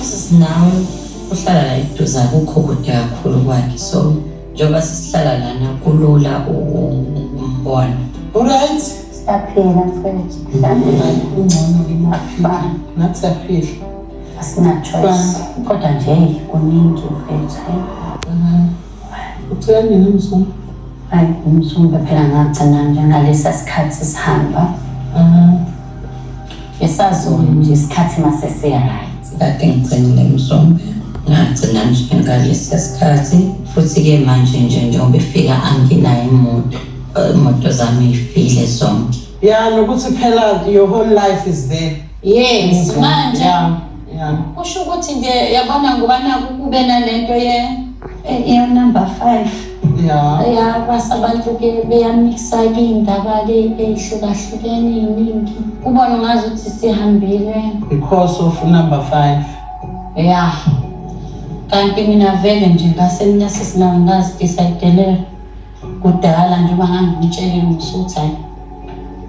Sisinawe uhlala la eduze, akukho kude kakhulu kwakhe, so njengoba sisihlala lana kulula ukumbona. Alright. Siyaphila mfethu. Siyaphila. Ungcono-ke uma uphila. Nathi siyaphila. Asina choice. Kodwa nje kuningi mfethu. Ucela nini uMzumbe? Hayi, uMzumbe phela ngagcina nje ngalesa sikhathi sihamba. Besazona nje isikhathi mase siya-right. Kade ngigcinile Mzumbe, ngagcina nje ngalesiya sikhathi. Futhi-ke manje nje njengoba efika anginayo imoto, imoto zami ifile zonke. Yeah, nokuthi phela your whole life is there. Yes, manje Yeah. kusho ukuthi nje yabona ngoba naku kube nalento ye Iyo number 5. Ya, base abantu-ke beyamikisa-ke iy'ndaba-ke ey'hlukahlukene ey'ningi. Ubone ngazuthi sihambile. Because of number 5. Ya. Kanti mina vele nje ngase mina sesinawo ngazi-decide-lela kudala njengoba ngangimtshelile ukuthi hayi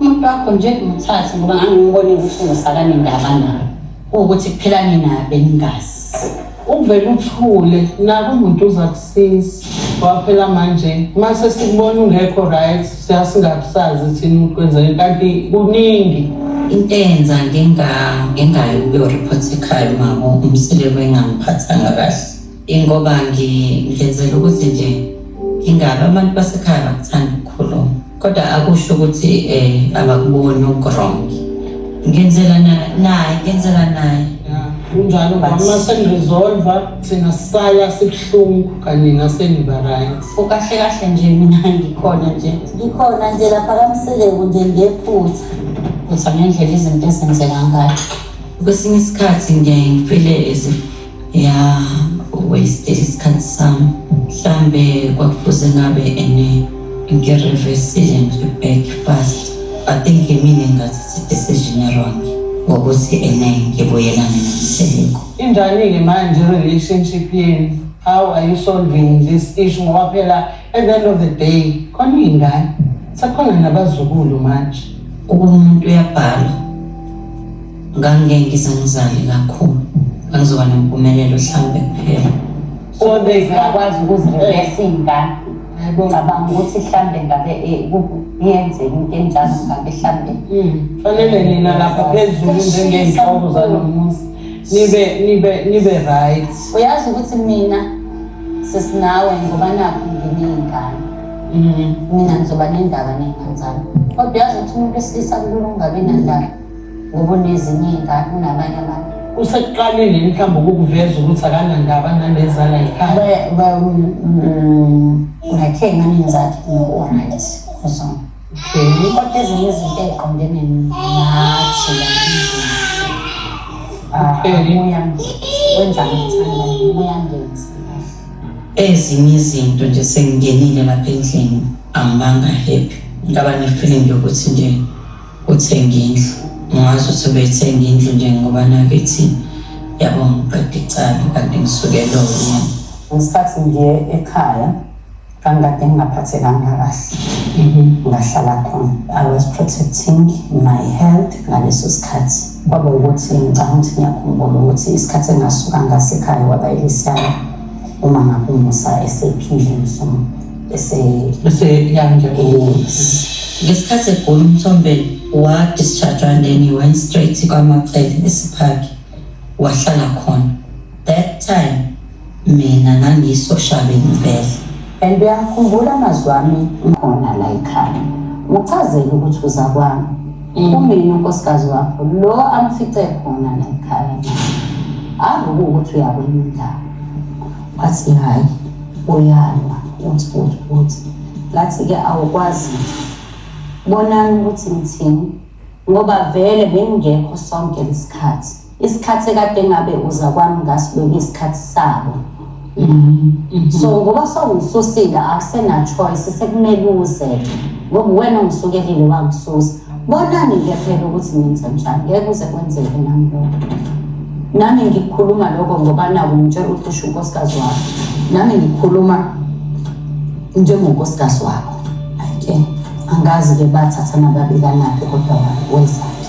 umuntu wakho nje ngimthathe ngoba ngangingibonile ukuthi ungosakanendaba naye. Kuwukuthi kuphela nina beningazi. Uvele uthule naku umuntu uza kusiza. Ngoba phela manje mase sikubona ungekho right, siyasingakusazi thina ukuthi kwenzeni kanti kuningi. Into eyenza ngingayi ukuyo-report ekhaya uma uMseleku engangiphathanga kahle, ingoba ngenzela ukuthi nje ngingabe abantu basekhaya bakuthanda ukukhuluma, kodwa akusho ukuthi abakuboni oku-wrong. Ngenzela naye, ngenzela naye. Yeah, kunjalo ngoba uma seni-resolve thina sisala sibuhlungu kanye naseniba right. Kahle kahle nje mina ngikhona nje. Ngikhona nje lapha kaMseleku nje ngephutha. Phutha ngendlela izinto ezenzeka ngayo. Kwesinye isikhathi ngiyaye ngi-feel-e as if ya waste isikhathi sami, mhlambe kwakufuze ngabe ene ngi-reverse-ile nje back fast. I think imina engathatha i-decision e-wrong ngokuthi ene ngibuyelane noMseleku. Injani-ke manje relationship yenu? How are you solving this issue? Ngoba phela at the end of the day khona iy'ngane, sekukhona nabazukulu manje. Ukuba umuntu uyabhala, ngangeke ngize ngizale kakhulu, ngangizoba nempumelelo hlambe kuphela. So they Uyakwazi ukuzi-reverse iy'ngane. Yebo. Ngicabanga ukuthi mhlambe ngabe iyenzeka into enjalo ngabe mhlambe Fanele nina lapha phezulu njengey'nhloko zalo muzi nibe right. Uyazi ukuthi mina sesinawe ngoba nakho nginey'ngane. Mina ngizoba nendaba ney'ngane zami. Kodwa uyazi ukuthi umuntu wesilisa kulula ungabi nandaba ngoba unezinye iy'ngane unabanye abantu. Usekuqalile mhlawumbe ukukuveza ukuthi akanandaba nalezala ekhaya? Like ey'nganeni zakhe no u-right kuzona. Okay. Kodwa ezinye izinto ey'qondene nathi la endlini, wenza ngithanda, uyangenza. Ezinye izinto nje sengingenile lapha endlini angibanga happy, ngaba ne-feeling yokuthi nje uthenga indlu, ngazi ukuthi ubethenga indlu nje ngoba nakithi yabo ngiqeda icala kanti ngisuke loyo. Ngesikhathi ngiye ekhaya ngangikade ngingaphathekanga kahle, ngahlala khona. I was protecting my health ngaleso sikhathi. Kwaba ukuthi ngicabanga ukuthi ngiyakhumbula ukuthi isikhathi engasuka ngaso ekhaya kwaba ilisiyana uma ngabe uMusa esephile msomo ese Bese ya nje. Yes. Ngesikhathi egula uMthombeni wa-discharge and then he went straight kwaMacele esiphaki wahlala khona. That time mina ngangiyisoshabeni vele. And uyakhumbula amazwi ami khona la ekhaya, uchazele ukuthi uza kwami kumina unkosikazi wakho lo amfice khona la ekhaya, ave kuwukuthi uyakwenye indawo. Wathi hhayi, uyalwa, uthi uthi uthi ngathi-ke awukwazi bonani ukuthi ngithini ngoba vele bengingekho sonke lesikhathi. Isikhathi ekade ngabe uza kwami ngaso bekuyisikhathi sabo, so ngoba sewungisusile akusena choice, sekumele uze ngoba uwena ongisukelile wangisusa. Bonani-ke phela ukuthi ngenza njani, ngeke kuze kwenzeke nami lokho. Nami ngikhuluma lokho ngoba naku ngitshela ukuthi usho unkosikazi wakho, nami ngikhuluma njengonkosikazi wakho. Hhayi-ke angazi-ke bathathana babekanaphi, kodwa wezaphi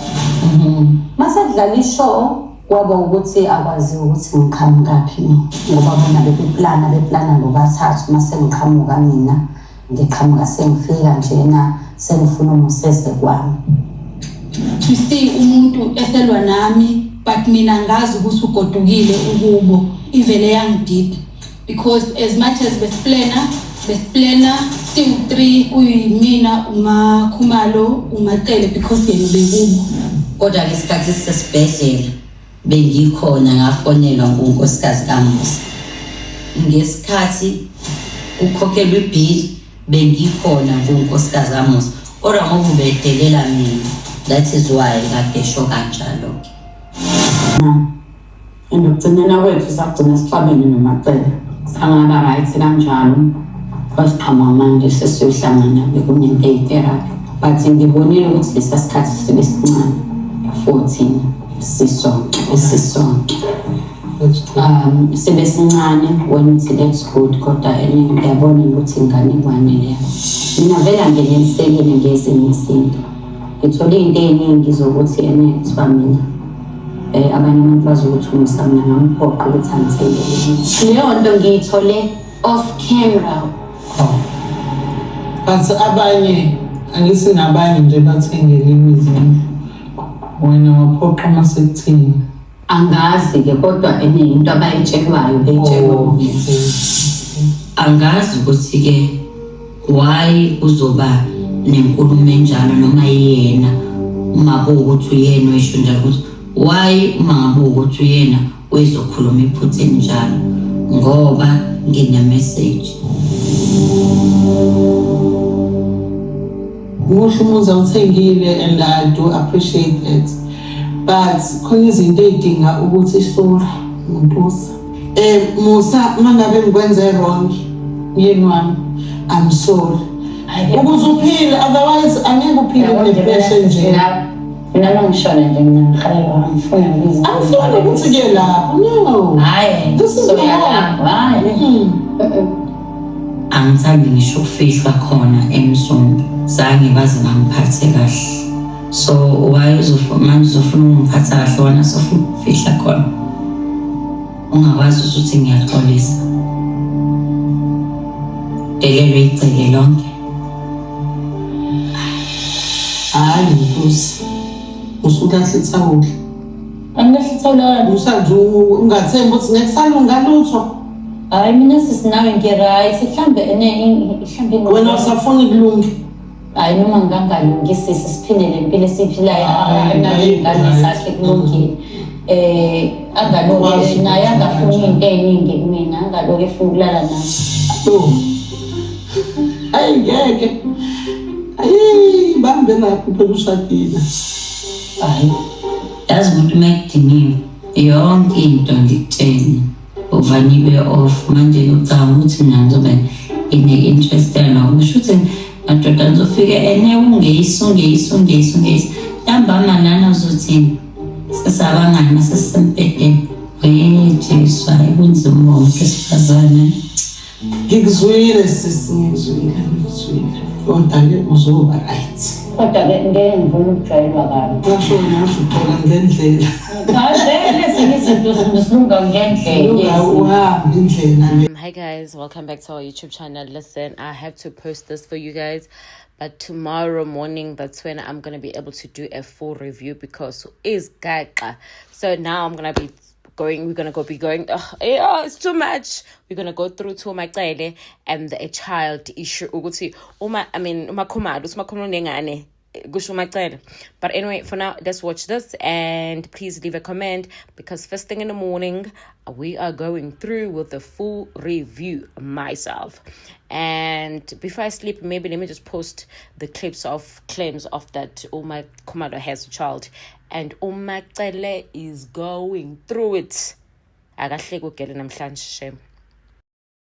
mase kudlala i-show. Kwaba ukuthi akwaziwa ukuthi ngiqhamukaphi mina ngoba bona bebeplana beplana ngobathathu uma sengiqhamuka mina ngiqhamuka sengifika njena sengifuna umusese kwami. To see umuntu eselwa nami, but mina ngazi ukuthi ugodukile ukubo, ivele yangidida because as much as besiplana besiplana siwu-three, kuyimina, uMaKhumalo, uMaCele, because yena ubekubo. Kodwa-ke isikhathi sisesibhedlela bengikhona, ngafonelwa ngunkosikazi kaMusa ngesikhathi kukhokhelwa ibhili, bengikhona ngunkosikazi kaMusa, kodwa ngoba ubedelela mina, that is why kade esho kanjalo-ke. And ukugcinena kwethu sagcina sixabene noMaCele, sangaba right kanjalo. Kwasiqhamuka manje sesiyohlangana bekunento eyi-therapy, but ngibonile ukuthi lesa sikhathi sibe sincane for thina sisonke sisonke. Sibe sincane, wena uthi that's good, kodwa enye ngiyabona ukuthi inganekwane leyo. Mina vele angenelisekile ngezinye izinto, ngithole iy'nto ey'ningi zokuthi ene kuthiwa mina abanye abantu bazi ukuthi uMusa mina ngamphoqa ukuthi angithengele leyo nto, ngiyithole off camera. But abanye angithi nabanye nje bathengele imizimba, wena waphoqa uma sekuthini? Angazi-ke, kodwa ene into abayitshelwayo beyitshelwa. Oh, Angazi ukuthi-ke why kuzoba nenkulumo enjalo, noma yena uma kuwukuthi uyena oyisho njalo, ukuthi why uma ngabe ukuthi uyena uyizokhuluma iphutha elinjalo, ngoba ngine-message. Muhle umuzi awuthengile and I do appreciate that, but khona izinto ey'dinga ukuthi sorry Muntusa. Musa, uma ngabe ngikwenze wrong, myeni wami, I'm sorry. Ukuze uphile, otherwise angeke uphile kune-pressure nje. Mina mangishona nje, mina ngihalelwa, angifuni ngibize. Angifuni ukuthi kuye lapho, no. Hhayi. This is so your home. Lapho hhayi. Angithandi ngisho ukufihlwa khona eMzumbe, zange baze bangiphathe kahle, so why manje uzofuna ukungiphatha kahle wena sofuna ukufihla khona, ungakwazi ukuthi ngiyaxolisa, delelwe igceke lonke. Hhayi Ntusi, usulahle ithawula. Angilahli ithawula. Musa nje ungathembi ukuthi ngeke kusalunga lutho. Hayi, mina sisinawe ngi-right, mhlambe ene mhlambe ingqondo- Wena usafuna kulunge. Hayi, noma ngingangalungisisi, siphile le mpilo esiyiphilayo. Hayi, nayo nayo iy'ngane right. zakhe, kulungile. Angaloke Wazi naye ukuthi angafuni kanjani. into ey'ningi kumina, angaloke efuna ukulala nami. Oh. Ayi ngeke. Ayi bambe lapho phela ushadile. Hayi, yazi ukuthi uma kudiniwe yonke into, ngikutshene, uvane ibe off. Manje ucabanga ukuthi mina ngizobe ngine-interest yaloko? Kusho ukuthi madoda ngizofike ene ungeyisi, ungeyisi, ungeyisi, ungeyisi, ntambama lana uzothini? Sesabangani masesisembhedeni? We Jesu, hayi, kunzima uba umuntu wesifazane. Ngikuzwile sisi, ngikuzwile, ngikuzwile. Kodwa-ke uzoba right. Kodwa-ke ngeke ngifuna ukujwayelwa kabi. Washo ngasho uthola ngendlela. Vele ezinye izinto zilunga ngendlela. Lunga uhambe indlela le. Hi guys, welcome back to our YouTube channel. Listen, I have to post this for you guys, but tomorrow morning, that's when I'm gonna be able to do a full review because is gaga. So now I'm gonna be going we're gonna go be going, oh, yeah, it's too much. We're gonna go through to uMaCele and a child issue, ukuthi uma, I mean, uMaKhumalo, uthi uMaKhumalo nengane, kusho uMaCele. But anyway, for now, let's watch this and please leave a comment because first thing in the morning we are going through with the full review myself. And before I sleep, maybe let me just post the clips of claims of that uMaKhumalo has a child and uMaCele is going through it. Akahleki ugele namhlanje, shame.